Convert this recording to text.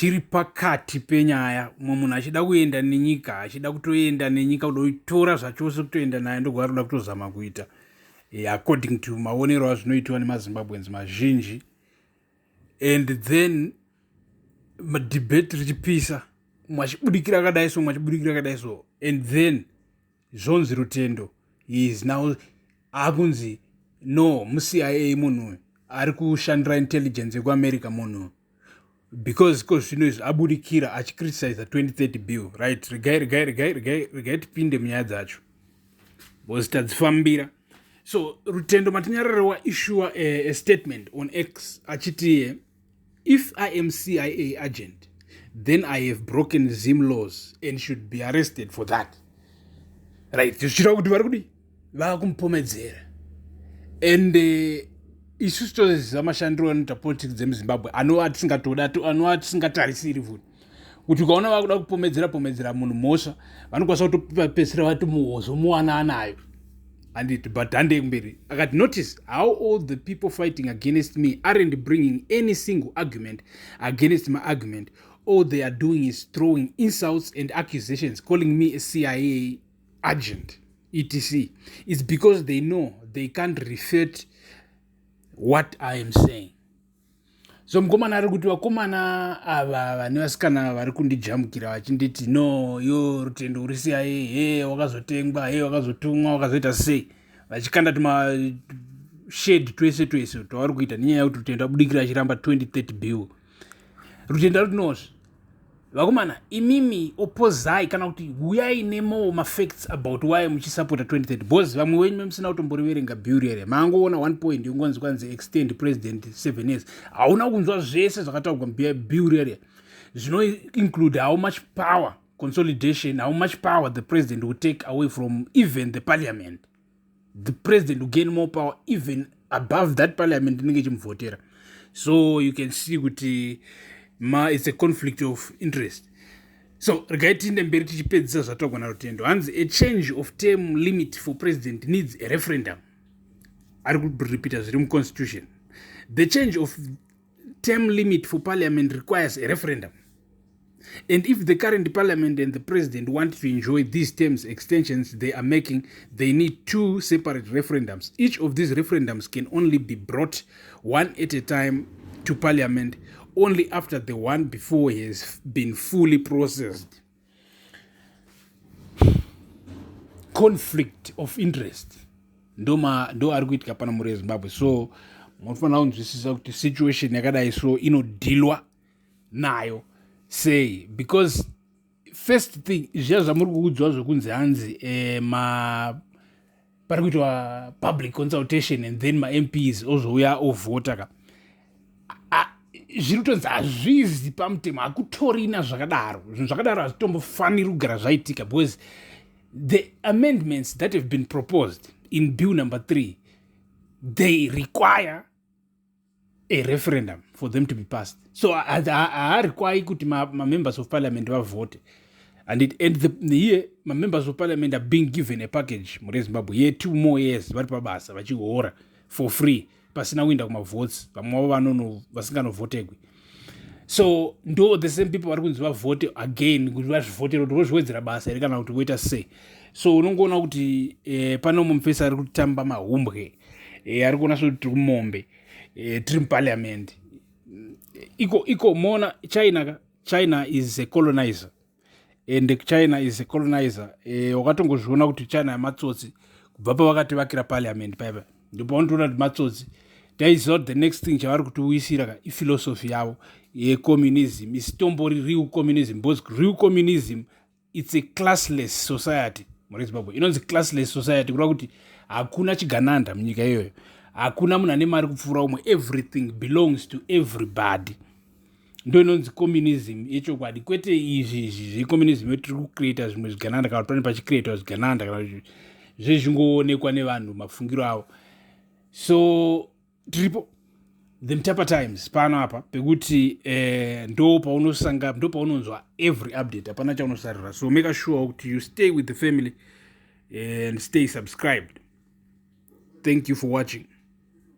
Tiri pakati penyaya, umwe munhu achida kuenda nenyika, achida kutoenda nenyika, kudoitora zvachose, kutoenda nayo, ndogwa ari kuda kutozama kuita according to maonero azvinoitwa nemaZimbabweans mazhinji. And then madebate richipisa, umwe achibudikira akadai so, umwe achibudikira akadai so, and then zvonzi Rutendo is now akunzi no muCIA, munhu uyu ari kushandira intelligence yekuAmerica, munhu, because ko zvino izvi abudikira achicriticiza 2030 bill, right? Regai, regai, regai, regai, regai tipinde munyaya dzacho because tadzifambira. So Rutendo Matinyarare waissua a statement on X achiti, "If I am CIA agent, then I have broken Zim laws and should be arrested for that," right? Zvichireva kuti vari kudi vakumupomedzera. And isusu toziva mashandiro anoita politics dzemuZimbabwe, anova tisingatoda, anova tisingatarisiri futi, kuti ukaona vakuda kupomedzera pomedzera munhu mhosva, vanokwanisa kutopedzisira vatomuhozomuwana anayo, anditi? But handei kumberi. Akati, "Notice how all the people fighting against me aren't bringing any single argument against my argument. All they are doing is throwing insults and accusations, calling me a CIA agent, etc. It's because they know they can't refute what I am saying." So mukomana ari kuti, vakomana ava vane vasikana vari kundijamukira vachinditi, "No, yo Rutendo uri CIA, he wakazotengwa, he wakazotumwa, wakazoita sei," vachikanda tumashade twese twese twavari kuita nenyaya yekuti Rutendo abudikira achiramba 2030 bill. Rutendo ari tinozve, vakomana imimi opozai kana kuti uyai nemore mafacts about why muchisapota 2030, because vamwe wenyu memusina kutomboriverenga bill rere, maangoona one point ingonzi kwanzi extend president 7 years. Hauna kunzwa zvese zvakataurwa mubill rere, zvinoinclude how much power consolidation, how much power the president will take away from even the parliament. The president will gain more power even above that parliament inenge ichimuvhotera. So you can see kuti ma it's a conflict of interest. So regai tiinde mberi tichipedzisa zvataurwa naRutendo. Hanzi, "A change of term limit for president needs a referendum." Ari kuripita zviri muconstitution. "The change of term limit for parliament requires a referendum, and if the current parliament and the president want to enjoy these terms extensions they are making, they need two separate referendums. Each of these referendums can only be brought one at a time to parliament only after the one before has been fully processed." Conflict of interest ndo ari kuitika pano muri yeZimbabwe. So munofanira kunzwisisa kuti situation yakadai so inodhilwa nayo sei, because first thing, zviya zvamuri kuudzwa zvekunzi hanzi ma pari kuitwa public consultation and then maMPs ozouya ovhota ka, zviri kutonzi hazvizi pamutemo, hakutorina zvakadaro. Zvinhu zvakadaro hazvitombofaniri kugara zvaitika, because the amendments that have been proposed in bill number 3, they require a referendum for them to be passed. So haarequire kuti mamembers of parliament vavhote. And here mamembers of parliament are being given a package muri Zimbabwe ye2 more years vari pabasa, vachihora for free, pasina kuenda kumavotes. Vamwe vavo vasinganovhotegwi. So ndo the same people vari kunzi vavhote again, kuti vazvivhotera, kuti vozviwedzera basa here kana kuti voita sei. So unongoona kuti pane umwe mufesi ari kutamba mahumbwe, ari kuona sekuti tiri kumombe, tiri muparliament iko iko. Moona China ka, China is a colonizer, and China is a colonizer. Wakatongozviona kuti China yamatsotsi kubva pavakati vakira parliament paipa, ndopaunotoona kuti matsotsi. Taiziva kuti the next thing chavari kutiuyisira ka iphilosophy yavo yecommunism. Isitombori real communism, because real communism, it's a classless society. Muri Zimbabwe inonzi classless society, kureva kuti hakuna chigananda munyika iyoyo, hakuna munhu ane mari kupfuura umwe, everything belongs to everybody. Ndo inonzi communism yechokwadi, kwete izvi izvi zvecommunism yetiri kucreata zvimwe zvigananda, kana kuti pane pachicreatwa zvigananda, kana zvezvingoonekwa nevanhu mafungiro avo. So tiripo The Mutapa Times pano apa pekuti ndo paunosanga, ndo paunonzwa every update, hapana chaunosarira. So make sure kuti you stay with the family and stay subscribed. Thank you for watching.